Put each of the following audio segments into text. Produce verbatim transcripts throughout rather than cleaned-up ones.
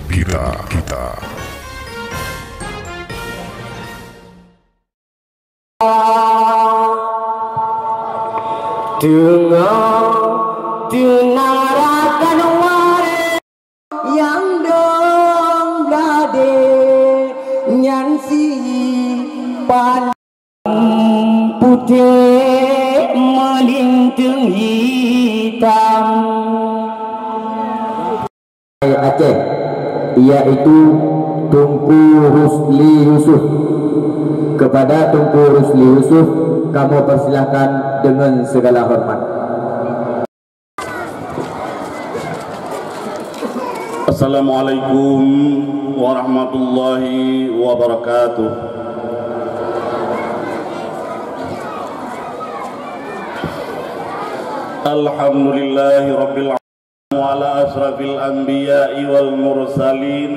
Kita, kita. Teungoh teunarakan wareh nyang dong bladé nyan si pan putéh meulinteung hitam. Aceh, yaitu Teungku Rusli Yusuf. Kepada Teungku Rusli Yusuf, kamoe persilahkan dengan segala hormat. Assalamualaikum warahmatullahi wabarakatuh. Alhamdulillahirabbil alamin, wa ala asyrafil anbiya'i wal mursalin,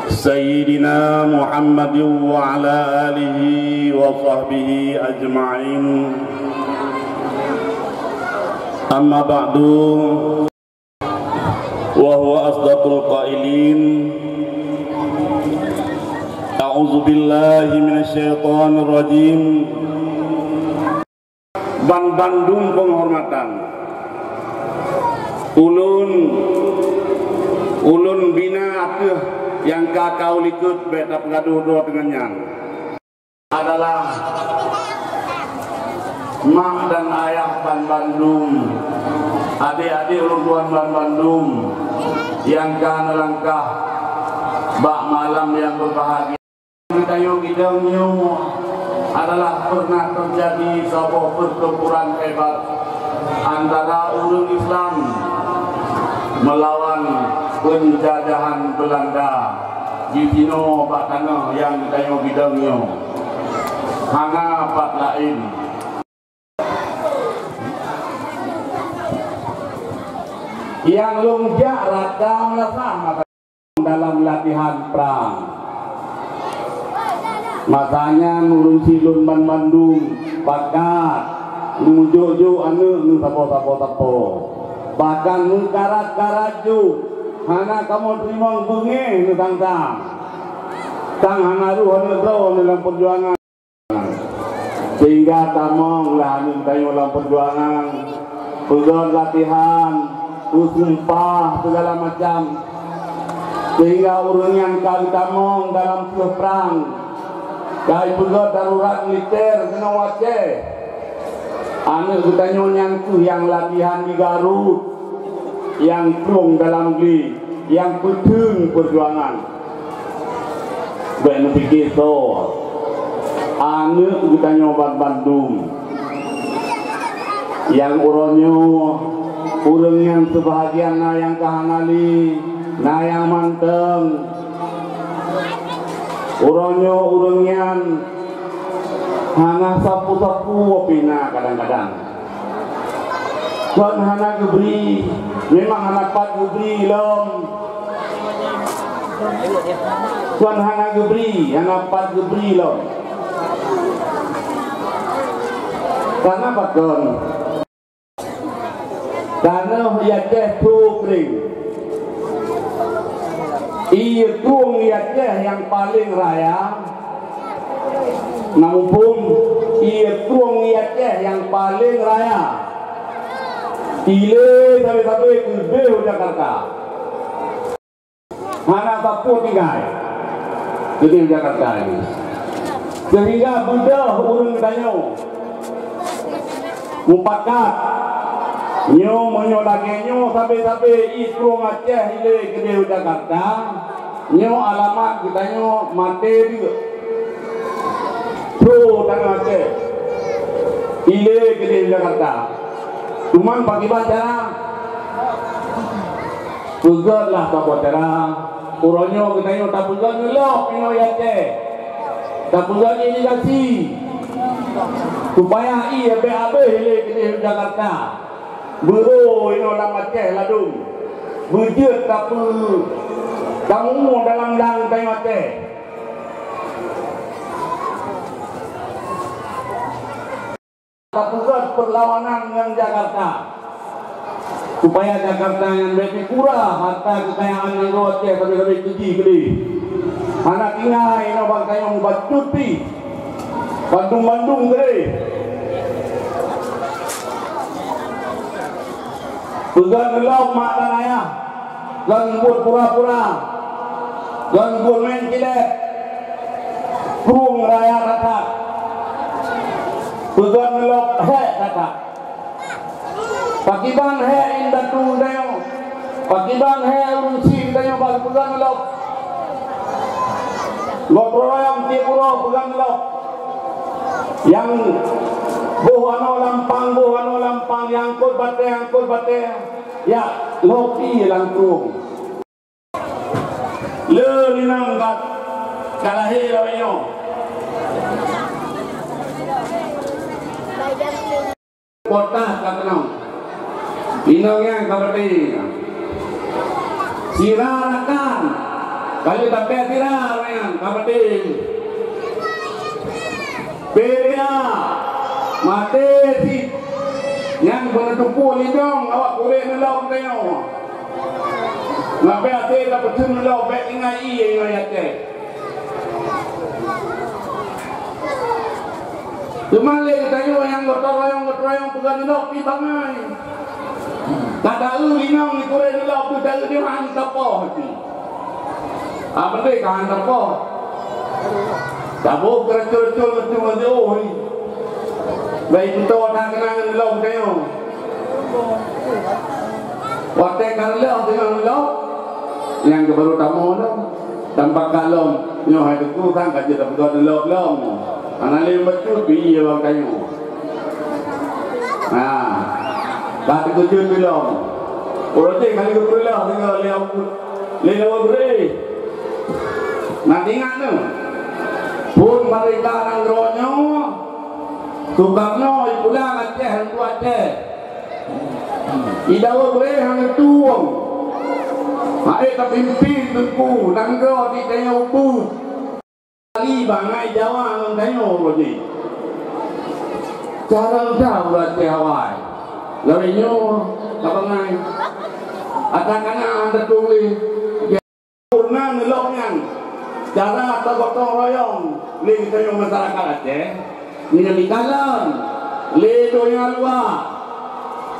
Sayyidina Muhammadin wa ala alihi wa sahbihi ajma'in. Amma ba'du, wa huwa asdaqul qailin. A'udzu billahi minasy syaithanir rajim. Ban bandum penghormatan. Ulôn, ulôn bina ateueh nyang ka kalikot bék tapeugadoh droe deungon nyan. Adalah mak dan ayah ban bandum, adik-adik ulôn tuan ban bandum nyang ka neulangkah bak malam nyang berbahagia. Tanyoe gidong nyoe adalah pernah terjadi saboh pertempuran hebat antara ureuëng Islam melawan penjajahan Belanda di sinoe bak tanoh nyang tanyoe gidong nyoe. Hana pat laén. Nyang lôn jak rata meulasah mata dalam latihan prang. Masa nyan ureuëng silôn banmandum pakat, neujok-jok aneuëk neusapo-sapo-sapo, bahkan neukarat-karat jok, hana kamoe teurimong beungéh neusang-sang. Sang hana rhoh aneuëk droe neuh lam peujuangan. Sehingga tamong lah aneuëk tanyoe lam peujuangan, peugöt latihan, peusumpah, segala macam. Sehingga ureuëng nyan ka geutamong dalam siôh prang, ka jipeugöt darurat militer keunoe u Aceh. Aneuëk geutanyoe nyan kheueh nyang latihan di Garut, nyang plueng dalam glé, nyang peuteun peujuangan. Bék neupike soe, aneuëk geutanyoe banmandum. Nyang uroe nyoe, ureuëng nyang seubahagian na nyang ka hana lé, na nyang mantong. Uroe nyoe ureuëng nyan hana sapeue-sapeue pih na kadang-kadang. Kon hana geubri, memang hana pat geubri lom. Kon hana geubri, hana pat geubri lom. Karena pakon? Tanoh Aceh tho kring. Ié krueng Aceh nyang paleng raya. Na muphom, ié krueng Aceh nyang paleng raya. Ilé sabe-sabe keudeh u Jakarta. Hana sapeue tinggai. Jadi Jakarta ini. Sehingga beudôh ureuëng tanyoe mupakat. Nyoe meunyoe lagée nyoe sabe-sabe ié krueng Aceh ilé keudeh u Jakarta, nyoe alamat geutanyoe maté deuk. Tho tanoh Aceh ilé keudeh u Jakarta. Cuman pakriban cara? Peugötlah saboh cara. Uroe nyoe geutanyoe tapeugöt ngon lom inoe Aceh. Tapeugöt irigasi. Supaya ié bék habéh lé keudeh Jakarta. Beurô inoe lam Aceh ladôm. Beujeuet tapeu-, tamumu dalam lang tanyoe Aceh. Tapeugöt peurlawanan ngon Jakarta. Supaya Jakarta nyan bèk jipura harta keukayaan nanggroe Aceh sabe-sabe keu jih keudeh. Hana tinggai inoe bak tanyoe mubacut pih. Bandum-bandum keudeh. Peugöt lom mak dan ayah. Ngon buet pura-pura. Ngon buet meuén cilek. Krueng raya that-that. Peugöt lom hék that-that. Pakriban hék indatu tanyoe? Pakriban hék ureueng chik tanyoe bak geupeugöt lom? Gotong royong tiep uroe peugöt lom. Nyang boh anoe lampang, boh anoe lampang, nyang kot batèe, nyang kot batèe, jak lhôk ié lam krueng. Le inong ka, ka lahé lawét nyoe. Potas ka keunong. Inong nyan ka maté. Sira rakan. Ka lheueh tapèe sira nyan ka maté. Peureulèe maté cit. Nyan beuneuteupue lidong awak gurèe neulom tanyoe. Ngon bèk até tapeuteun lom, bèk ingat ié ngon Aceh. Teuma lé geutanyoe nyang gotong royong-gotong royong peugah neulom pih bangai. Ka taeu inong di gurèe neulom tu taeu di han tapoh tu. Ah, beutôi ka han tapoh. Taboh keureucul-reucul macam mana jauh ni. Baik kita dah kenal lom kayo. Watèe ka lom dengan lom, nyang baru tamu lom. Tanpa kalom, nyoh hai teungku sang ka jeuet peugah lom-lom. Hana lé beutôi bie bang tanyoe. Nah, ka teukeujot bilom. Uroe jih ka lheueh geupeureuloh deungon lé Abu, lé Abu Gurèe. Nah, ingat nyoe. Phon merdeka nanggroe nyoe, Sukarno jipulang Aceh, Teungku Aceh. Di Abu Gurèe hana tueng. Hai tapimpin teungku, nanggroe di tanyoe ubeut. Kali bangai Jawa ngon tanyoe uroe jih. Cara udah uroe teuh awai. Lawét nyoe ka bangai. Ata kana anda tuléh. Purna neulom nyan. Cara tagotong royong lé tanyoe masyarakat Aceh. Nyan dikalon lé donya luwa.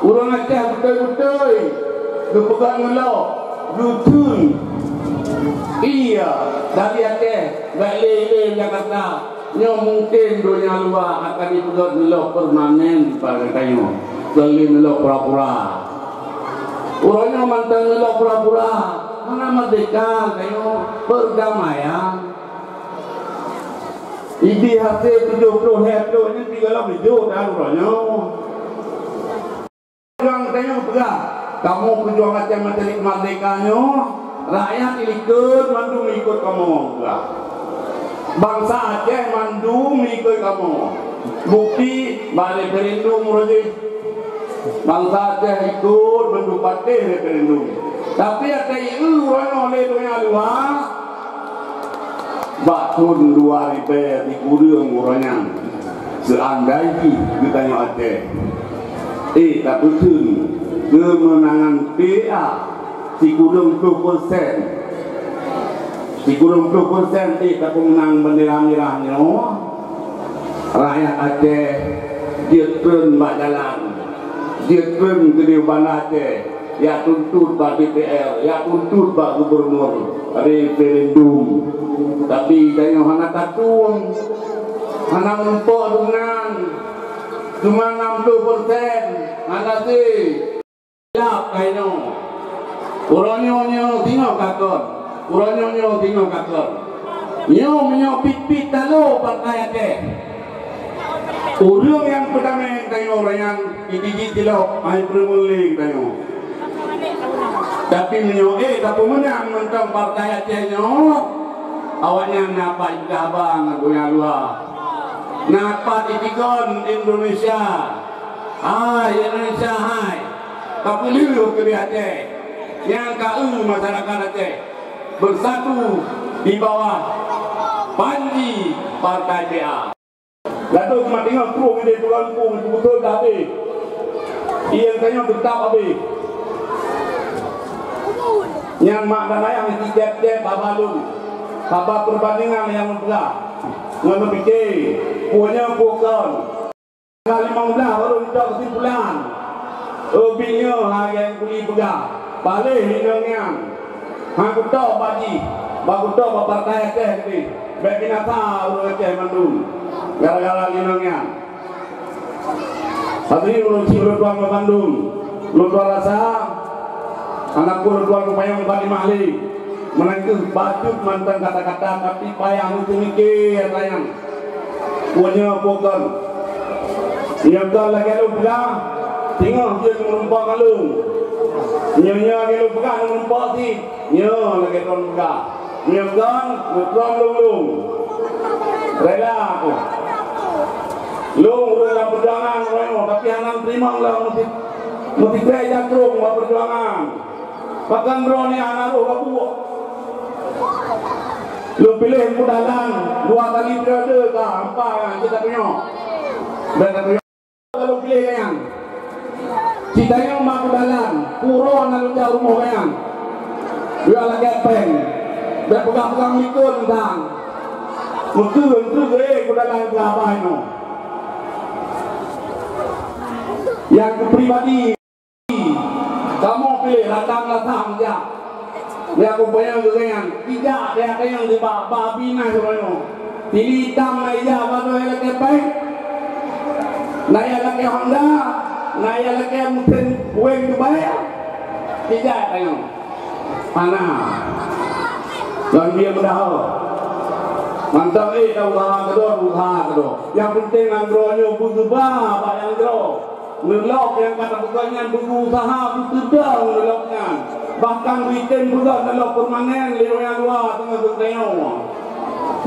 Ureueng Aceh beutôi-beutôi geupeugah ngon lom, geutheun. Iya, dari Aceh, bak lé-lé Jakarta. Nyoe mungken donya luwa akan jipeugah ngon lom permanen bak geutanyoe. Keu lé ngon lom pura-pura. Uroe nyoe mantong ngon lom pura-pura. Hana merdeka tanyoe, perdamaian. Ibi hasé tujoh ploh lhèe ploh nyan tinggai lam lijô dan uroe nyoe. Ureueng tanyoe peugah, kamoe peujuang Aceh Merdeka nyoe, rakyat ilikot mandum ikot kamoe peugah. Bansa Aceh mandum ikot kamoe. Bukti bak referendum uroe jih. Bansa Aceh ikot mandum patéh referendum. Tapi até ieu uroe nyoe lé donya luwa, bak thon dua ribèe sikureueng uroe nyan, seuandai jih geutanyoe Aceh, eh, tapeutheun keumeunangan P A sikureueng ploh persen, sikureueng ploh persen, eh, tapeumeunang bendera mirah nyoe, rakyat Aceh jeuet treun bak jalan, jeuet treun keudéh Banda Aceh. Jak tuntot bak D P R, jak tuntot bak gubernur, referendum. Tapi tanyoe hana tatueng, hana meurumpok deungon, cuma enam puluh persen, hana si. Lap kainoe. Uroe nyoe nyoe singoh kakon, uroe nyoe nyoe singoh kakon. Nyoe meunyoe pit-pit talo partai Aceh. Ureueng nyang peutamé tanyoe ureueng nyang di T V T lok, hai peureulèe tanyoe. Tapi meunyoe, eh, tapeumeunang mantong partai Aceh nyoe, awaknyan na pat jipeugah haba ngon donya luwa. Na pat jitigon Indonesia. Hai Indonesia hai, tapeulheueh keu di Aceh. Nyang ka eu masyarakat Aceh beusatu di bawah panji partai P A. Lalu cuma tinggal trok di Tuhan pun betul dah habis. Ia tanya tetap habis. Nyan mak dan ayah nyang tiep-tiep haba lôn, haba perbandingan nyang lôn peugah. Ngon neupike, peue nyoe peue kon. Tanggal limong blaih baru neucok keusimpulan. Ubit nyoe hai nyang kuli peugah, paléh inong nyan. Han kutok bak jih, bak kutok bak partai Aceh keudeh. Bèk binasa ureueng Aceh mandum gara-gara inong nyan. Hadirin ureueng chik ulôn tuan bandum, ulôn tuan rasa, aneuk ulôn tuan kupayang bak di mahli, meunan kheueh bacut mantong kata-kata, tapi payah meuteumike ata nyang peue nyoe peue kon. Nyoe kon lagèe lôn peugah, singoh jeuet meureumpok ngon lôn. Nyoe, nyoe lagèe lôn peugah meureumpok cit. Nyoe lagèe droen peugah, nyoe kon neutrôn lôn-lôn. Rela aku. Lôn ureueng lam peujuangan uroe nyoe, tapi hana teurimong lom meusi-, meusikrek jatrong bak peujuangan. Pakon droeneuh hana rôh bak buet. Lôn piléh Teungku Dahlan dua kali periode ka, ampa nyang jeuet tapeunyoe. Dan tapeunyoe. Ka lôn piléh gobnyan. Cit tanyoe mak Teungku Dahlan, uroe na lôn jak rumoh gobnyan. Geujak lagèe péng. Bèk peugah-peugah likot mantong. Meukeue-keue, eh, Teungku Dahlan keu haba nyoe. Nyang keu pribadi, kamoe piléh latang-latang jak. Nyang kupeunyang geuh nyan, ijak teunyang-teunyang nibak ba binah uroe nyoe. Tili itam na ijak bak droe lakèe péng, na ijak lakèe Honda, na ijak lakèe meusén weng Dubai. Ijak teunyang. Hana. Lôn biet meudaho. Mantong, eh, ta usaha keudroe, usaha keudroe. Nyang peunteng nanggroe nyoe beugeuba bak nyanggroe. Neulok nyang ka tapeugah nyan beugeusaha beukeudong neulok nyan. Bahkan beuitem peugah neulok permanen lé ureueng luwa teungoh geutanyoe.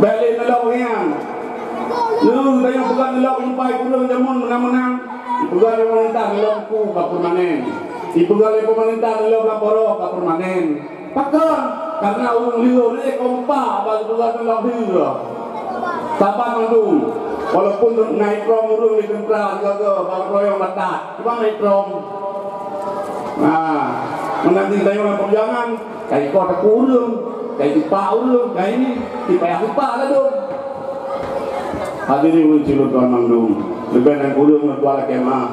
Bèk lé neulok nyan. Lheueh tanyoe peugah neulok ipai kureueng jameun meunang-meunang. Ipeugah lé peumeurintah neulok ku ka permanen. Ipeugah lé peumeurintah neulok lam poroh ka permanen. Pakon? Karena ureueng liur lé kompak bak geupeugah neulok deuh. Saban mandum. Walaupun na itrong ureueng di teuntara sigoe-goe bak keroyong batat, cuma na itrong. Nah, meunan di tanyoe lam peujuangan, ka ikoh takue ureueng, ka itupak ureueng, ka ini, ipayah tupak ladôm. Hadirin ulôn silôn tuan mandum, leubeh nyang kureueng lôn tuan lakèe meuah.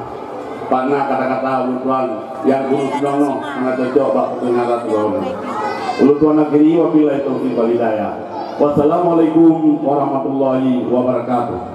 Pana kata-kata ulôn tuan nyang kureueng sinoe hana cocok bak peudeungaran droeneuh. Ulôn tuan akhiri, wabillahi taufiq wal hidayah. Wassalamualaikum warahmatullahi wabarakatuh.